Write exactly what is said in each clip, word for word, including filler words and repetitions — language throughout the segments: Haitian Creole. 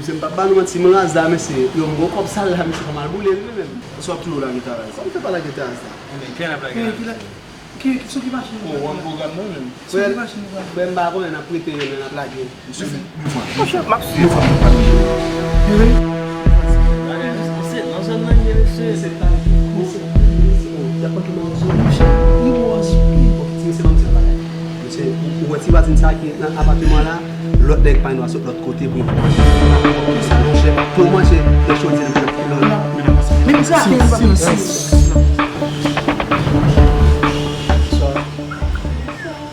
Mesye, m p ap ba nou manti, m raz la, mesye. Yo, m gon kòb sal la, mesye, fò m al boule l, wi, menm. Sa w ap toujou lage taraz? Sa w fè pa lage taraz la? Ebyen, kilè n ap lage la? Ki, ki, sou ki machin nou pral la? Pwogram nou menm. Sou ki machin nou pral la? Frè, m pa konnen, n ap prete yo, men n ap lage. Monchè, m ap swiv. Yon fwa, yon fwa. Wi. Gade, mesye, nan zòn nan ye, mesye. Mesye, pa, mesye, mesye, y ap manke manzè. Monchè, li bo a sou li. Ti mesye, ban m di yon bagay. Mesye, ou, ou wè ti vwazin sa ki nan apatman la? Lòt nèg pa gen dwa sot lòt kote pou yon monchè, pou manje nan chodyè l. Men sa, men sa.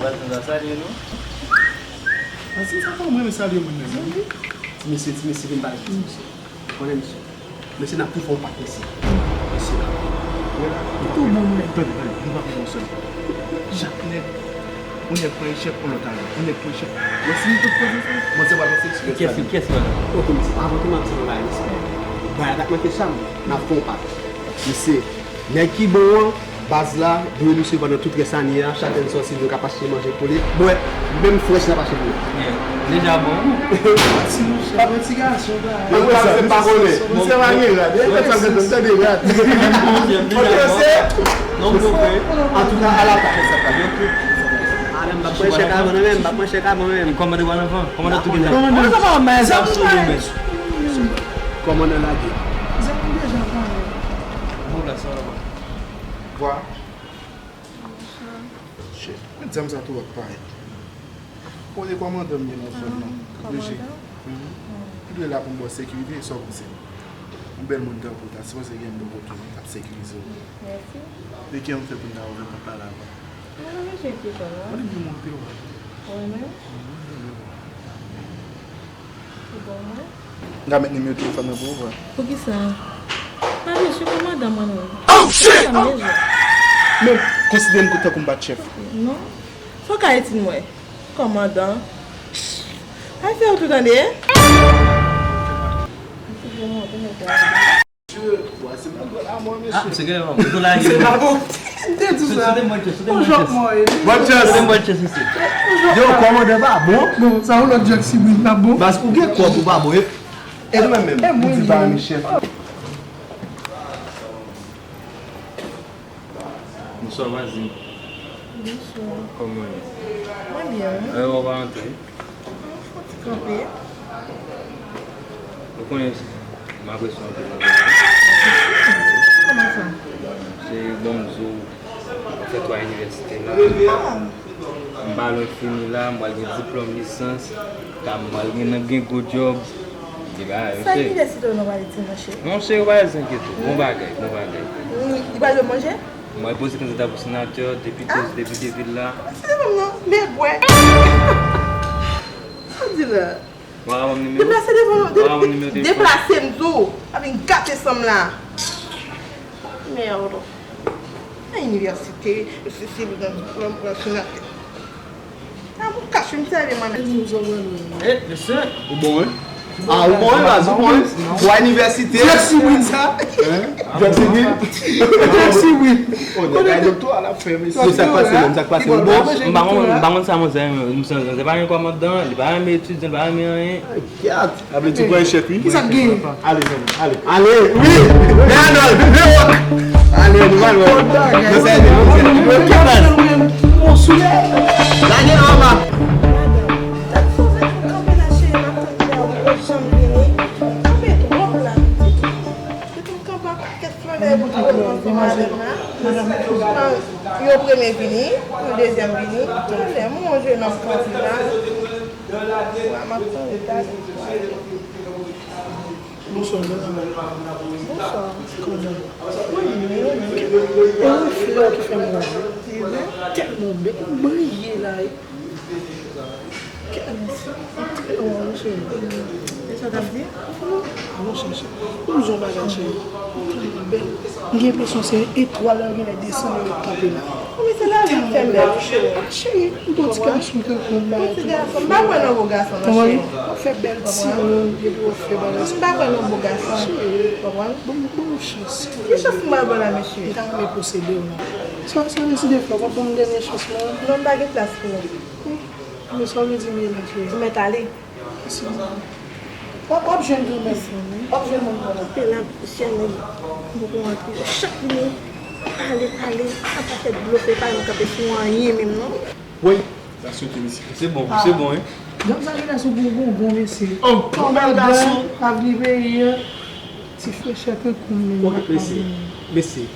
Vwazin sa, salye nou. Vwazin sa, kòman mwen salye moun nan? Ti mesye, ti mesye, vin pale, ti mesye. Konnen misye. Mesye, n ap tou fè yon pak, mesye. Mesye. Tou bon, mwen. Tande, tande, nou pa konn yon sèl. Jak nèg, yon nèg pran echèk, yon lòt ale. Yon nèg pran echèk. Mwen, si nou tout pran echèk, mwen, se pa yon sèl. Kiyès ki, kiyès ki la? Ok, mesye, avan tou, m ap di nou bagay, mesye. Bagay la t ap manke cham, n ap fè yon pak. Mesye, nèg ki bon an, baz la, dwe nou swiv pandan tout rès ane a, chak lè n sòti, nou ka achte manje pou li. Bwè, menm frèch n ap achte pou li. Deja bon. Ti monchè, yon ti gason, ba. Mwen, sa, se pa konnen. Misye pa gen rad. E fè sa, m tande rad. Antouka, a la pa. Ah, men m pa pran chèk avan, non, men m pa pran chèk avan, men. Kòmandan pral anvan. Kòmandan tou gentan. Kòmandan, kòmandan lage. Zam deja pare. Bon, la, sa va. Vwa. Shit. Mwen zam sa tou ap parèt. Ou konnen kòmandan m ye nan zòn nan. Kòmandan? Mhm. Ou dwe la pou m ba w sekirite, sa w panse? Yon bèl moun tankou w ta sipoze gen moun kote w k ap sekirize w. Mèsi. De kè m fè pou m ta ouvè pòt la la. Mwen pa bezwen ki zòn, wi. Mwen menm, mwen te wè. Ou renmen? Mhm, mwen renmen w. Ou bon, mwen. M ka met nimewo telefòn nan pou ou, vre? Poukisa? M pa bezwen kòmandan mwen, non. Oh, shit! Sa m bezwen. Men, konsidere m tankou m pa t chèf. Non. Fò ka etid mwen. Kòmandan. Ay fè ou tou tande. Mesye, vrèman, ou te mèt la. Ah, misye gen yon moto la. Se pa bon. M te di sa. Sote mwen chè, sote mwen chè. Bonne chance. Sote mwen chè, sote. Yo, kòmandan pa bon. Bon, sa yon lòt jòk si wi, pa bon. Baz, ou gen kòb ou pa bon. E nou menm menm, nou di pa ni chèf. Bonswa, vwazin. Bonswa. Kòman w ye? Mwen byen, wi. Lè w pa antre. Mwen fouti kanpe. Ou konnen, m apresye w anpil. Kòman sa? Se bon m di w, mwen fè twa inivèsite la. Ah. M pa lwen fini la, m pral gen diplòm lisans, ta m pral gen nan gen gwo djòb. Sa inivèsite w nan pale di, monchè? Monchè, ou pa bezwen enkyete w. Bon bagay, bon bagay. Wi, li pral ban m manje? Mwen poze kandida pou senatè, depite, depite vil la. Sa se pa m nan, men gwè. Sa w di la? Ou pa ka ban m nimewo? Deplase devan, deplase m di w. Pa vin gate san m la. Merde. Nan inivèsite, se, se li nan diplòm, pran senatè. A, mwen kache, m sèvi mwen menm. Eh, mesye. Ou bon, wi? Ah, ou bon, wi, baz, ou bon, wi. Ou a inivèsite. Jack Sibrin sa. Jack Sibrin. Jack Sibrin. Oh, nèg la doktora l ap fè, mesye. Sa k pase menm, sa k pase menm? Bon, m pa konn, m pa konn sa, mwen, se, se pa yon kòmandan, li pa renmen etidyan, li pa renmen anyen. Kèt. Sa vle di w pran echèk, wi. Kisa k genyen? Ale, zanmi, ale. Ale, wi. Men Anòl, men wòk. Ale, nou pral wè. Bon bagay. Nan sa ede, nou fè. Bon bagay. Bon soulèy. Lage anba. Madanm, sa k fè w kanpe la, cheri, m ap tann ou, ou janm vini. Kanpe twòp la, pitit. Pitit, kanpe ak kèk flannè pou tout moun fè madanm la. Yo premye vini, yo dezyèm vini. Flannè, m wè yon jenòm kanpe la. Wa, m ap tande talè. Bonswa, madam. Bonswa. Kòman w ye? Mwen byen, mwen byen. E yon flè ki fè m rayi. Tèlman bèl. Ou briye la, wi. Kè, mèsi. Trè bon, mèsi. E sa w t ap di? Non, chèche. Ou di yon bagay, cheri. Ou tèlman bèl. M gen enpresyon se etwal yo genlè desann yo ret kanpe la. Wi, se lavi k fè m bèl, wi, cheri. Cheri, m gon ti gason ki konn bagay. Gon ti gason. M pa kwè nan bo gason, non, cheri. W ap fè bèl ti wonn, epi w ap fè bagay. M pa kwè nan bo gason. Cheri. Konprann? Bon, bon chans. Ki chans m pral ba w la, mesye? M ta renmen posede w la. Sa, sa w deside fè? W ap ban m dènye chans la? Non, m pa gen plas pou ou. Men sa w vle di m ye la, cheri? Ou mèt ale. Mèsi. W ap, w ap jwenn granmèsi. W ap jwenn moun konsa. Te la, chèn nèg, m poko antre. Yo chak vini, pale, pale, yon pakèt blofe, pa yon kanpe sou anyen menm, non. Wi. Sa soti, mesye. Se bon, se bon, wi. Jan sa jenès ou gon gon gon, mesye. Oh, yon bèl gason. Avni peyi a. Ti frechè tankou m menm. Ok, mesye. Mesye.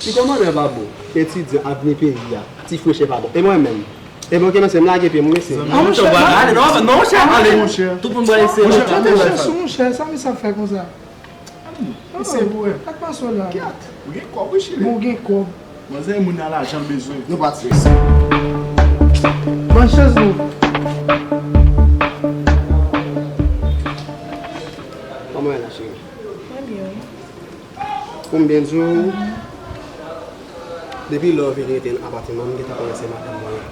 Ti kòmandan pa bon. Etidyan, avni peyi a. Ti frechè pa bon. E mwen menm? E bon, ok, mesye, m lage pye m, mesye. Ah, monchè, ale, non, non, monchè, ale. Tout moun pral eseye. Monchè, monchè, monchè, sa misye ap fè konsa? Mesye, pou wè. Sak pase w la? Ou gen kòb, wi, chili. Bon, ou gen kòb. Manzè, moun nan lajan l bezwen. Nou pati. Bòn chans nou. Kòman w ye la, cheri? Mwen byen, wi. Pou m byen di w, depi lè w vin rete nan apatman m, m gentan konnen se madanm mwen ye.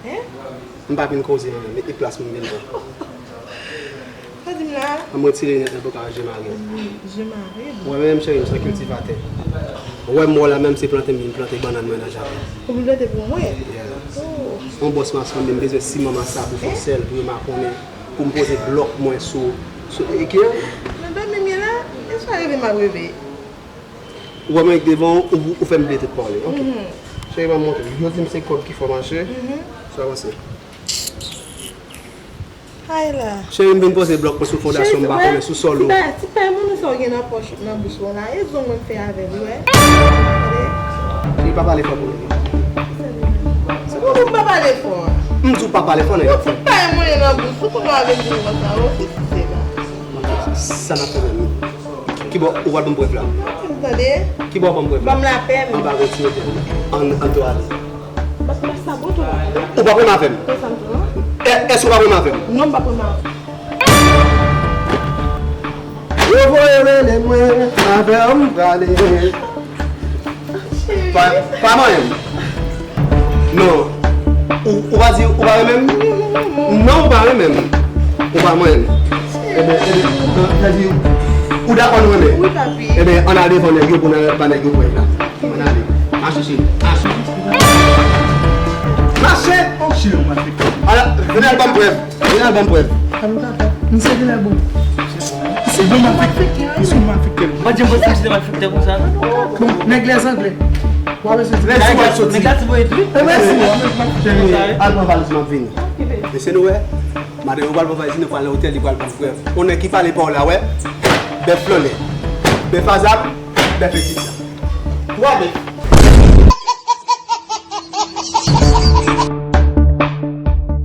Hein? M pa vin koze anyen, m e plas mwen vin pran. Sa di m la? An m retire linèt nan pou ka wè je mare. Wi, je mare. Ou wè menm cheri m se kiltivatè. Ou wè m wè la menm se plante m vin plante bannann mwen nan jaden. Ou vin plante pou mwen? Yeah. Oh. Yon bòs mason m bezwen siman masabou fè sèl pou yo makonnen pou m poze blòk mwen sou sou e ki an? Men bèl menm ye la, e sa reve m ap reve. Ou wè mwen devan ou, ou fè m bliye tout pale. Ok. Cheri, ban m montre. Yo di m se kòb ki fè w mache. Sa avanse. Ay la. Cheri, m vin poze blòk mwen sou fondasyon, m pa konnen sou sòl ou. Ti bagay, ti bagay moun sa w gen nan pòch, nan bouch ou la. E zong mwen fè avè l, wi. Li pa pale fò pou mwen. Se pou m pa pale fò. M di w pa pale fò, nèg. Yon ti bagay mwen nan bouch ou, pou nou avè di mwen sa, ou si si se la. Sa n ap fè menm? Kibò ou pral ban m prèv la? Tande. Kibò w ban m prèv la? Ban m lapè m. Anba gon ti otèl. Ann, ann tou ale. Ou p ap renmen avè m? Èske w p ap renmen avè m? Non, m p ap renmen avè m. Yo voye rele mwen, avè w m prale. Pa, pa manyen m. Non. Ou, ou pa di ou pa renmen m? Non, ou pa renmen m. Ou pa manyen m. Ebyen, ebyen, sa di ou dakò nou renmen? Wi, papi. Ebyen, ann al devan nèg yo pou n al ba nèg yo prèv la. Ann ale. Mache, cheri. Mache. Mache. Ala, vin al ban m prèv. Vin al ban m prèv. Alò, tata, misye genlè bon. Misye bon malfektè. Misye malfektè. Mwen di mwen se malfektè konsa. Bon, nèg lèzanglè. W ap soti. Nèg la ti voye tou. E mèsi. Cheri, al pran valiz m ap vini. Mesye nou wè, madanm yo pral pran valiz, nou pral nan otèl, li pral ban m prèv. Yon nèg ki pale pa w la, wè. Bèf flannè. Bèf azab, bèf etidyan. Twa bèf.